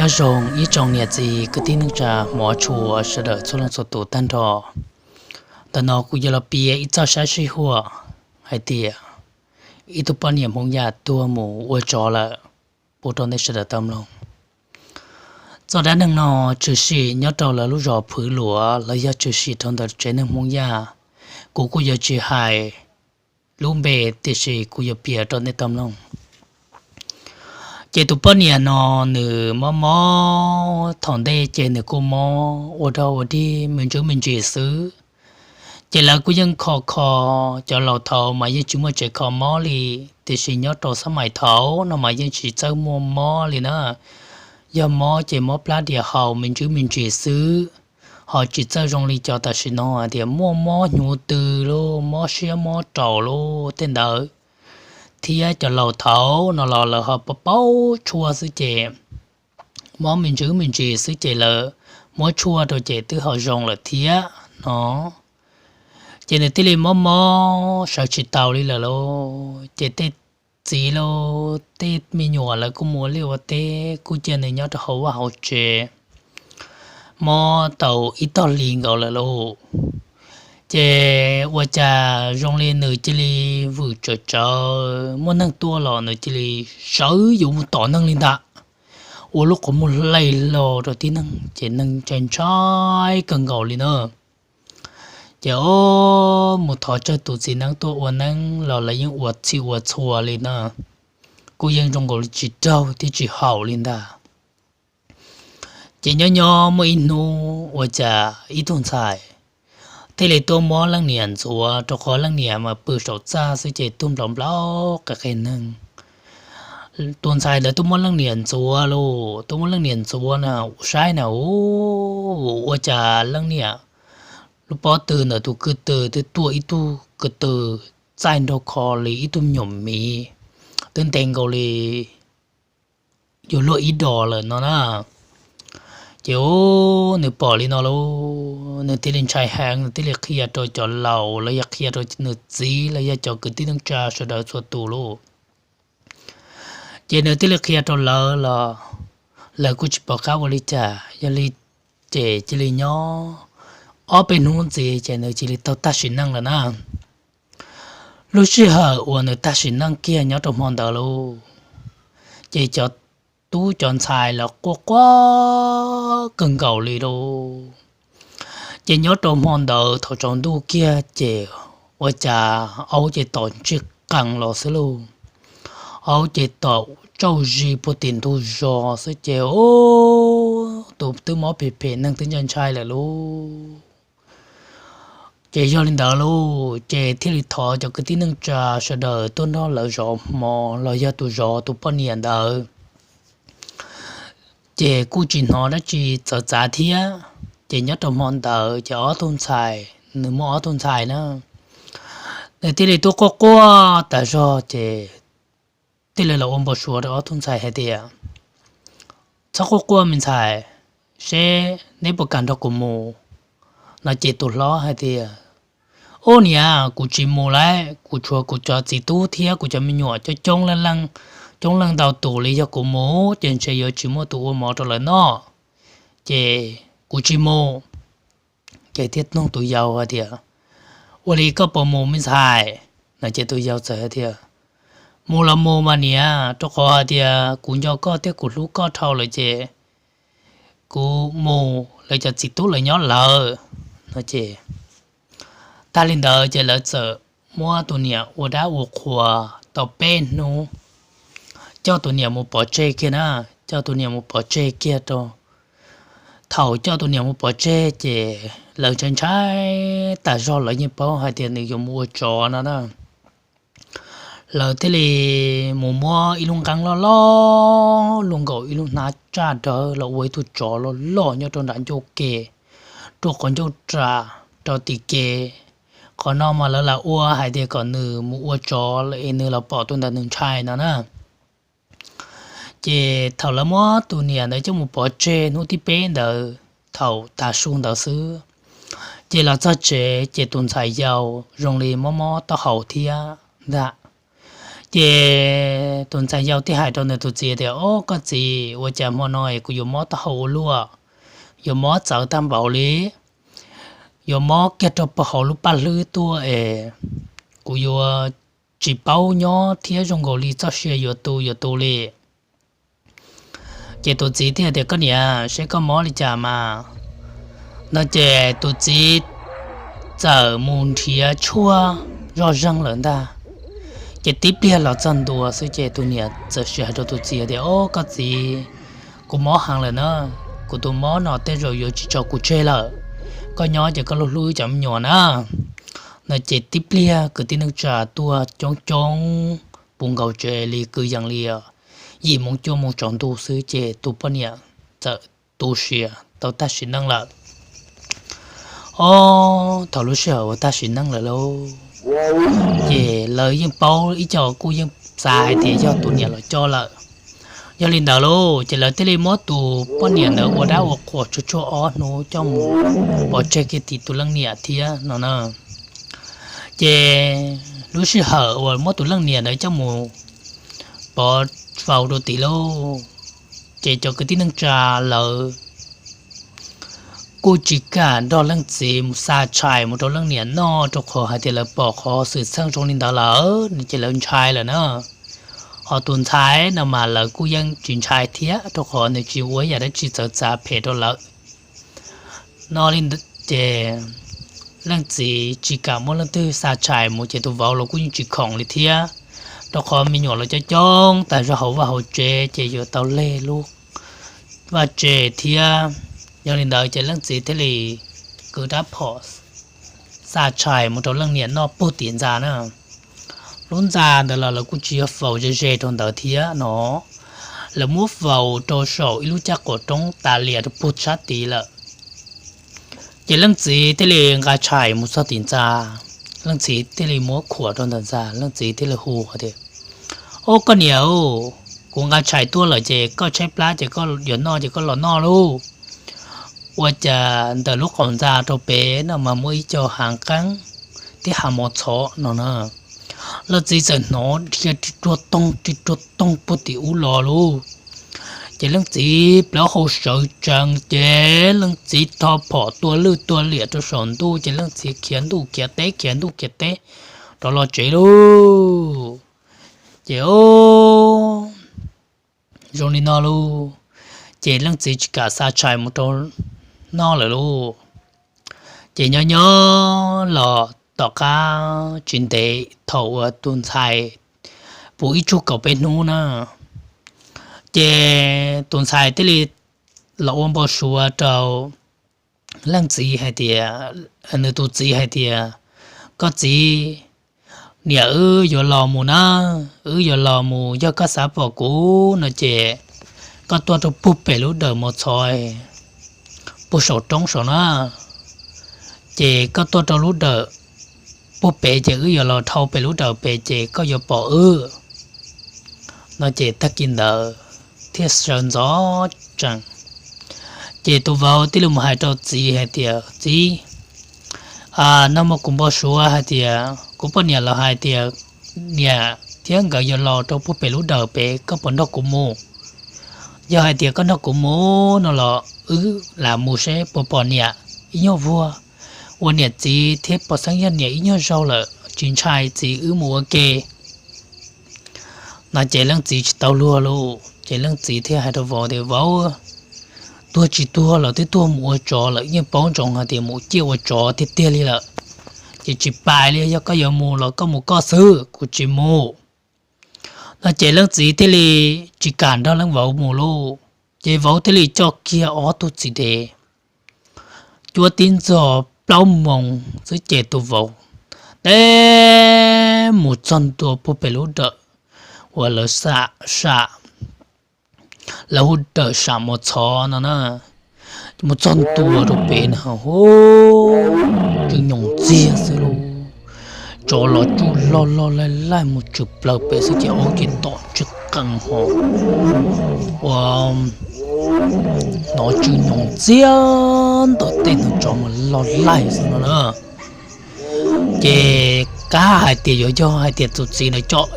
Nyob zoo ib tsoom niam txiv kwv tij neej tsa hmov tshua sawv daws txhua leej txhua tus tag nrho. Ntawm no kuv yuav los piav ib txoj sab sij huam hais tias ib tug poj niam Hmoob Yaj tuag mus ua tsov lawm, pub rau nej sawv daws tau mloog. Txoj dab neeg no tshwm sim nyob rau lawv lub zos Phwv Luav los yog tshwm sim rau ntawm tsev neeg Hmoob Yaj. Kuv kuj yuav tsis hais lub npe, tiam sis kuv yuav piav rau nej tau mloog. Ces tus poj niam no nws mob mob, thaum ntej ces nws kuj mob ua dog ua dig me ntsis me ntsis xwb. Ces lawv kuj yeej kho kho, cov laus thaud mas yeej tsis muaj tsev kho mob li, tiam sis nyob rau xab mais thaud no mas yeej tsis txawj muaj mob li na. Yog mob ces mob plab diav haus me ntsis me ntsis xwb, ho tsis txawj zoo li cov tam sim no hais tias muaj mob hnyuv tws los mob siab mob raus los tej ntawd. Thiab cov laus thaud no los lawv ho paub paub tshuaj xwb ces mob me ntsis me ntsis xwb ces lawv muab tshuaj rau ces twb ho zoo lawm thiab no. Ces nws thiaj li mob mob sawv tsis taus li lawm lauj. Ces tej txiv los tej me nyuam lawv kuj mus ua liaj ua teb, kuj cia nws nyob rau hauv vaj hauv tsev mob tau ib tog hli nkaus lawm lauj. Ces ua cas zoo li nws cia li vwm tsawv tsawv, muaj neeg tuaj los nws cia li sawv yuav mus tom neeg li ntag. Ua lub qhov muag hle hlo rau tib neeg ces neeg ntshai ntshai kawg nkaus li na. Ces o, mus thov tsawg tus txiv neeb tuaj ua neeb los lawv yeej ua txhij ua txhua li na. Kuj yeej zoo nkaus li tsis raug thiab tsis haum li ntag. Ces nyob nyob muaj ib hnub ua cas ib tug ntxhais thiaj li tuaj muab leej niam ntxuav, rau qhov leej niam mas pw saum txaj xwb ces tuag nplaum nplaum qe qe neeg. Tus ntxhais ntawd tuaj muab leej niam ntxuav lauj, tuaj muab leej niam ntxuav na, saib na, ua cas leej niam lub pob tw ntawm tus kwv tw twb tuaj ib tug kwv tw txaij nraug kho li ib tug me nyuam miv, twb ntev nkaus li yuav luag ib dos lawm no na. Ces nws pom li no lauj, nws thiaj li ntshai heev, nws thiaj li qhia rau cov laus los yog qhia rau nws txiv los yog cov kwv tij neej tsa sawv daws txhua tus lauj. Ces nws thiaj li qhia rau lawv los lawv kuj tsis pom qab ua li cas, yog li ces cia li nyob ob peb hnub ntxiv ces nws cia li tau tag sim neej lawm na. Lub sij hawm uas nws tag sim neej kiag nyob rau hmo ntawd lauj, ces cov tub cov ntxhais los quaj quaj kawg nkaus li lauj. Ces nyob rau hmo ntawd thaum tsaus ntuj kiag ces ua cas aub ces tom ntsig qees los xwb lauj. Aub ces tom tsauj zis puag tim ntug zos xwb ces tus twb mob phem phem neeg twb ntshai ntshai lawm lauj. Ces yog li ntawd lauj, ces thiaj li thov cov kwv tij neej tsa sawv daws tuaj nrog lawv zov hmo los yog tus zov tus poj niam ntawd. Ces kuj tsis hnov dab tsi txawv txav thiab. Ces nyob rau hmo ntawd ces ob tug ntxhais, nws muaj ob tug ntxhais na, nws thiaj li tuaj quaj quaj tas zog ces thiaj li los ua npau suav rau ob tug ntxhais hais tias, txhob quaj quaj me ntxhais, seb neb puas kam nrog kuv mus no. Ces tus hlob hais tias, ub niam, kuv tsis mus lauj, kuv tshuav kuv cov txiv tub thiab kuv cov me nyuam coob coob leej ntau tus li, yog kuv mus ces ntshe yuav tsis muaj tus ua mov rau lawv noj, ces kuv tsis mus. Ces thiaj nug tus yau hais tias, ua li koj puas mus me ntxhais no? Ces tus yau txawm hais tias, mus los mus mas niam, rau qhov hais tias kuv nco koj thiab kuv hlub koj dhau lawm ces kuv mus, lawv cov txiv tub lawv nyob lawm no. Ces tag li ntawd ces lawv txawm muab tus niam ua dab ua qhuas tau peb hnub, coj tus niam mus pov tseg kiag na, coj tus niam mus pov tseg kiag rau. Thaum coj tus niam mus pov tseg ces lawv ntshai ntshai tas zog, lawv yeej paub hais tias nws yuav mus ua tsov no na. Lawv thiaj li mus muab ib lub nqeeb loj loj luaj nkaus ib lub hnab tsaj dawb los ua ib tug tsov loj loj nyob rau nram ncauj ke, rau qhov ncauj ras rau tim ke. Qhov no mas lawv lam ua hais tias kom nws mus ua tsov es nws los pom tus ntawd nws ntshai no na. Ces thaum lawv muab tus niam ntawd coj mus pov tseg hnub thib peb ntawd, thaum tav su ntawd xwb, ces los txog tsev ces tus ntxhais yau zoo li mob mob taub hau thiab ntag. Ces tus ntxhais yau thiaj hais rau nws tus txiv tias, Ob, koj txiv, ua cas hmo no es kuv yuav mob taub hau ua luaj, yuav mob txawv tag npaum li, yuav mob kiag rau puag hauv lub paj hlwb tuaj es kuv yuav tsis paub nyob thiab zoo nkaus li txoj sia yuav tu yuav tu li. Ces tus txiv thiaj tias, Koj niam, seb koj mob li cas mas. No ces tus txiv txawm mus nrhiav tshuaj zoj zeeg lawm ntag. Ces tib pliag los txog ntua xwb ces tus niam txawm sim hais rau tus txiv tias, Ob, koj txiv, kuv mob heev lawm na, kuv tus mob no tej zaum yuav tsis tso kuv tseg lawm. Koj nyob ces koj hlub hlub cov me nyuam na. No ces tib pliag kwv tij neej tsa tuaj coob coob puv nkaus tsev li kwv yees li yim moo cuaj moo tsaus ntuj xwb ces tus poj niam txawm tu siav tau tag sim neej lawm. Ob, thaum lub sij hawm uas tag sim neej lawm lauj, ces lawv yeej paub, ib co kuj yeej xav hais tias yog tus niam los coj lawm. Yog li ntawd lauj, ces lawv thiaj li muab tus poj niam ntawd ua dab ua qhuas tsuag tsuag ob hnub coj mus pov tseg kiag tim tus leej niam thiab no na. Ces lub sij hawm uas muab tus leej niam ntawd coj mus pov faus rau tim lauj, ces cov kwv tij neej tsa lawv kuj tsis kam nrog leej txiv mus xa tshais mus rau leej niam noj, rau qhov hais tias lawv pom qhov xwm txheej zoo li ntawd lawm ces lawv ntshai lawm na. Ho tus ntxhais no mas lawv kuj yeej tsis ntshai thiab, rau qhov nws tsis ua yam dab tsi txawv txav phem rau lawv. No li ces leej txiv tsis kam muab leej twg xa tshais mus ces tus vauv los kuj yeej tsis khoom li thiab, rau qhov me nyuam los coob coob tas zog hauv vaj hauv tsev ces yuav tau leg lub vaj tse thiab. Yog li ntawd ces leej txiv thiaj li kwv rab phom xa tshais mus rau leej niam noj puag tim ntxa na. Lub ntxa ntawd los lawv kuj tsis yog faus ze ze rau ntawd thiab no, lawv muab faus rau saum ib lub caj qwb roob tas lias rau puag sab tid lawm. Ces leej txiv thiaj li nqa tshais mus txog tim ntxa, leej txiv thiaj li muab khuam rau ntawm ntxa, leej txiv thiaj li hu tias, Ob, koj niam, kuv nqa tshais tuaj lawm ces koj tshaib plab ces koj yuav noj ces koj los noj lauj. Ua cas ntawm lub qaum ntxa rau pem no mas muaj ib co hav qeeb thiab hav mos txhov no na. Leej txiv txawm hnov dhia ri ruag toog ri ruag toog puag tim ub los lauj. Ces leej txiv plaub hau sawv tsees ces leej txiv rho phom tua lwj tua liam rau saum ntuj ces leej txiv khiav ntuj khiav teb khiav ntuj khiav teb rov los tsev lauj. Ces zoo li no lauj, ces leej txiv tsis kam xa tshais mus rau noj lawm lauj. Ces nyob nyob los tom qab tsis ntev thaum uas tus ntxhais puv ib tsug kaum peb hnub na, ces tus ntxhais thiaj li los ua npau suav rau leej txiv hais tias, nws tus txiv hais tias, Koj txiv, niam wb yuav los mus na, wb yuav los mus, yog koj xav pom kuv no ces koj tuaj rau puag pem lub dawm mos txhov puag saum roob saum na, ces koj tuaj rau lub dawm puag pem ces wb yuav los dhau pem lub dawm pem ces koj yuav pom wb no. Ces tag kis ntawd thiaj sawv ntxov tsees. Ces tus vauv thiaj li mus hais rau txiv hais tias, Txiv, nag hmo kuv npau suav hais tias kuv poj niam los hais tias niam thiab nkawd yuav los rau puag pem lub dawm pem, koj puas nrog kuv mus? Yog hais tias koj nrog kuv mus no los wb lam mus seb puas pom niam ib nyuag vuag, ua niam txiv thiab pom xeeb yog niam ib nyuag zaug lawm tsis ntshai txiv wb mus ua ke. No ces leej txiv tsis tau luag lauj, ces leej txiv thiaj hais rau vauv tias, Vauv, tuag tsis tuag los twb tuag mus ua tsov lawm, yeej paub ntsoov hais tias mus ciaj ua tsov tiag tiag li lawm. Ces tsis pais li, yog koj yuav mus los koj mus koj xwb, kuv tsis mus. No ces leej txiv thiaj li tsis kam nrog leej vauv mus lauj. Ces vauv thiaj li coj kiag ob tug txiv dev, cuab tib ntxog plaub moos xwb ces tus vauv deb mus txog ntua puag pem lub dawm uas lawv sam, lawv hu dawm sam mos txhov no na. Mus txog ntua rau pem na, tsw nyoos txiag xwb lauj. Tsov los tsuj loj loj laij laij mus tsw plaws pem xwb ces aub ces tom tsw qees ho ua hnov tsw nyoos txiag ntawm tej ntug tsov mus loj laij xwb no na. Ces kab hais tias yuav yog hais tias tus txiv ntawd coj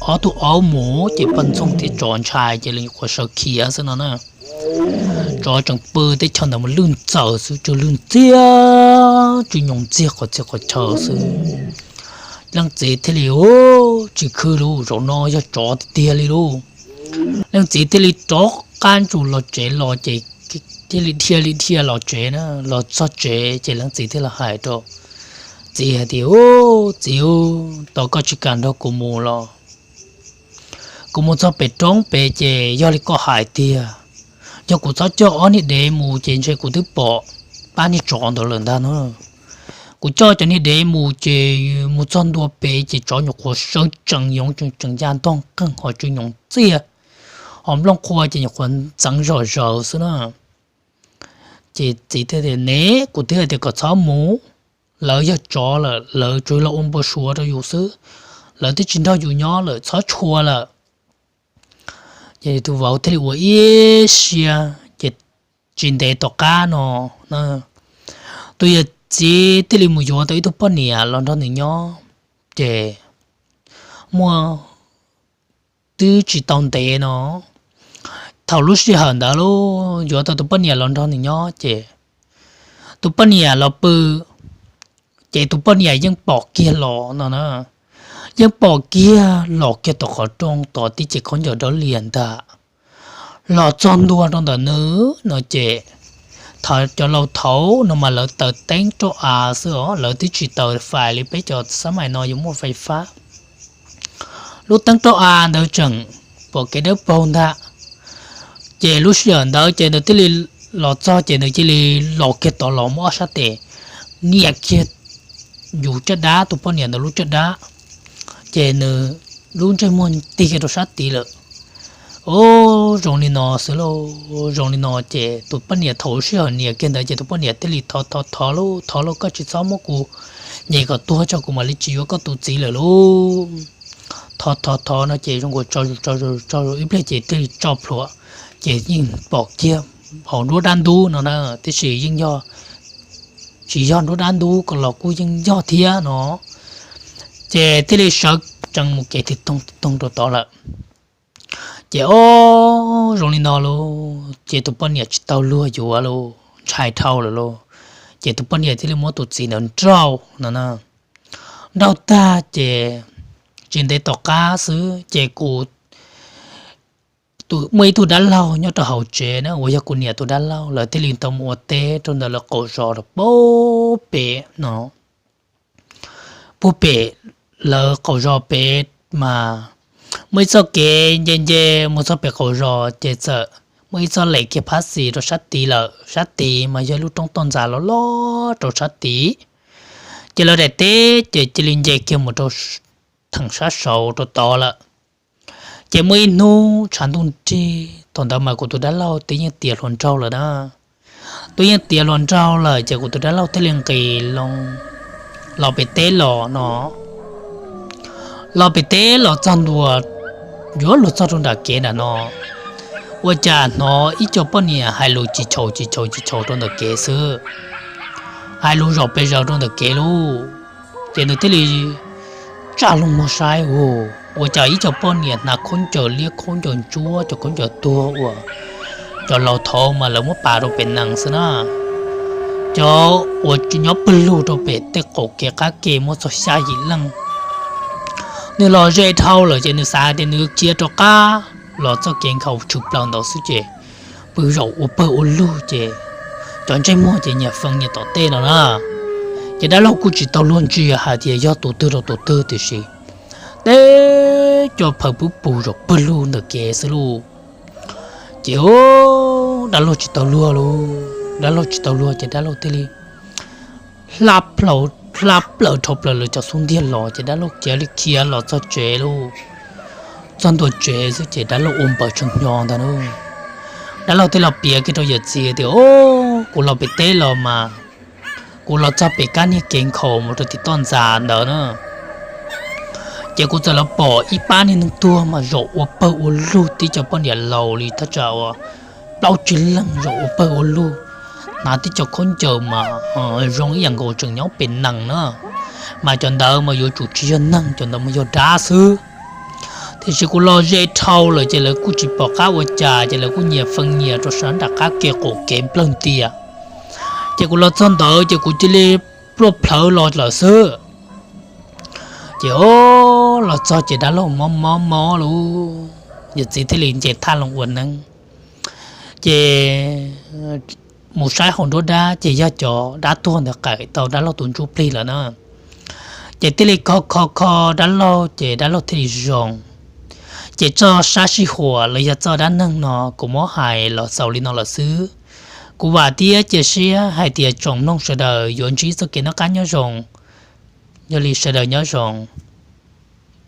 ob tug aub mus ces poj ntxoog thiab tsov ntshai ces lawv nyuam qhuav sawv khiav xwb no na. Tsov tseem pw teb chaws ntawd mus lwj ntxaws xwb, tsw lwj ntxiag, tsw nyoos ntxiag qhov txhia qhov chaw xwb. Leej txiv thiaj li, u, tsis khwv lauj, zaum no yog tsov tiag tiag li lauj. Leej txiv thiaj li rov qab ntsus los tsev los ces thiaj li dhia li dhia los tsev na. Los txog tsev ces leej txiv thiaj los hais rau txiv hais tias, u, txiv, tos koj tsis kam nrog kuv mus los? Kuv mus txog pem roob pem ces yog li koj hais tiag, yog kuv txhob coj ob niag dev mus ces ntshe kuv twb pom pab niag tsov ntawd lawm ntag no. Kuv coj cov niag dev mus ces mus txog ntua pem ces tsov nyuam qhuav sawv tsees yoov tsees ya ntog qeeg ho tsw nyoos ntxiag, ho nplooj qhuav ces nyuam qhuav ntxeev zom zaws xwb na. Ces txiv thiaj tias, ne, kuv twb hais tias kom txhob mus, lawv yog tsov lawm lawv tsuas los ua npau suav rau yus xwb, lawv twb tsis nrog yus nyob lawm, txhob tshua lawm. Ces tus vauv thiaj li ua ib siab ces tsis ntev tom qab no, tus yawm txiv thiaj li mus yuav tau ib tug poj niam los nrog nws nyob. Ces muaj twb tsis tau ntev no, thaum lub sij hawm ntawd lub yuav tau tus poj niam los nrog nws nyob ces tus poj niam los pw, ces tus poj niam yeej pom kiag los no na, yeej pom kiag los kiag tom qhov rooj tod tib ce khaub ncaws dawb liag ntag. Los txog ntua rau ntawm nws no ces, thaum cov laus thaud no mas lawv taws teeb roj av xwb os, lawv twb tsis taws fais li peb cov xab mais no yuav muaj fais fab. Lub teeb roj av ntawd tseem pom kev dawb paug ntag. Ces lub sij hawm ntawd ces nws thiaj li los txog ces nws cia li los kiag tod los muab ob sab tes nias kiag yus caj dab, tus poj niam ntawd lub caj dab, ces nws lub ntsej muag tig kiag rau sab tid lawm. Ub, zoo li no xwb lauj, zoo li no ces tus poj niam thaum lub sij hawm nias kiag ntawd ces tus poj niam thiaj li thov thov thov lauj, thov lauj, koj tsis txhob muab kuv nyem kom tuag tso, kuv mam li tsis yuav koj tus txiv lawm lauj. Thov thov thov no ces zoo nkaus tso zus tso zus tso zus ib pliag ces thiaj li tso plhuav, ces yeej pom kiag hauv nruab dab ntub no na, tiam sis yeej yog, tsis yog nruab dab ntub ko los kuj yeej yog thiab no. Ces thiaj li sawv tsees mus kev ti toog ti toog rau tod lawm. Ces ob zoo li no lauj, ces tus poj niam tsis tau luag yuav lauj, ntshai dhau lawm lauj. Ces tus poj niam thiaj li muab tus txiv ntawd nrauj no na. Nrauj tag ces tsis ntev tom qab xwb ces kuv muaj ib tug dab laug nyob rau hauv tsev na, uas yog kuv niam tus dab laug, lawv thiaj li tau mus ua teb rau ntawm lawv qaum zos rau pem no. Puag pem lawv qaum zos pem mas muaj ib txoj kev nce nce mus txog pem qaum zos ces txawm muaj ib txoj lem kiag phab xis rau sab tid lawm, sab tid mas yog lub roob toj ntxas loj loj rau sab tid. Ces lawv daim teb ces cia li nce kiag mus rau theem sab saud rau tod lawm. Ces muaj ib hnub tshav ntuj nrig thaum ntawd mas kuv tus dab laug twb yeej tiav hluas nraug lawm na. Twb yeej tiav hluas nraug lawm ces kuv tus dab laug thiaj li nqis los pem teb los no. Los pem teb los txog ntua, yuav luag txog rau nram kev nram no, ua cas hnov ib co poj niam hais lus chis chaus chis chaus chis chaus rau ntawm kev xwb, hais lus zaum pes zaws rau ntawm kev lauj. Ces nws thiaj li tsa loo muag saib, ua cas ib co poj niam hnav khaub ncaws liab khaub ncaws ntsuab, cov khaub ncaws tuag uas cov laus thaud mas lawv muab pav rau pem nees xwb na. Cov uas nyob pawg lug rau pem tej qaum kev qab ke muaj txog xya yim leej. Nws los ze dhau lawm ces nws xav hais tias nws khiav rov qab los txoj kev nkhaus tshwm plaws ntawd xwb ces pw zaum ua pawg ua lug ces cov ntsej muag ces nyias fees nyias tom tej no na. Ces dab laug kuj tsis tau luag ntsia hais tias yog tus twg rau tus twg tiam sis teb co phaws pub pus zaum pawg lug ntawm kev xwb lauj. Ces dab laug tsis tau luag lauj, dab laug tsis tau luag ces dab laug thiaj li hla plaws dhau plaws lawv cov xub ntiag los ces dab laug khiav li khiav los txog tsev lauj. Txog ntua tsev xwb ces dab laug ua npaws tshee hnyo ntag lauj. Dab laug thiaj los piav kiag rau yawm txiv tias, o, kuv los pem teb los mas kuv los txog pem kab niag kev nkhaus mus rau tim toj ntxas ntawd na. Ces kuv txawm los pom ib pab niag neeg tuag mas zaum ua pawg ua lug tib co poj niam laus li thaj tsam uas plaub tsib leeg zaum ua pawg ua lug, hnav tib co khaub ncaws mas zoo ib yam nkaus tseem nyob pem nees na. Mas cov ntawd mas yuav tsum tsis yog neeg, cov ntawd mas yog dab xwb. Tiam sis kuv los ze dhau lawm ces lawv kuj tsis pom qab ua cas, ces lawv kuj nyias feej nyias rau sab nram qab kev qaum kev nplawg ntias. Ces kuv los txog ntawd ces kuv cia li pluaj plhawv los lawm xwb. Ces o, los txog ces dab laug mob mob mob lauj, yawm txiv thiaj li nce thaj loo ua neeb. Ces mus saib hauv nruab dab ces yog cov dab tuag ntawd qaim tau dab laug tus ntsuj plig lawm na. Ces thiaj li kho kho kho dab laug ces dab laug thiaj li zoo. Ces txoj sab sij huam los yog txoj dab neeg no kuv muab hais los xaus li no lawm xwb. Kuv vam thiab cia siab hais tias tsoom mloog sawv daws yuav ntsib txoj kev noj qab nyob zoo. Yog li sawv daws nyob zoo.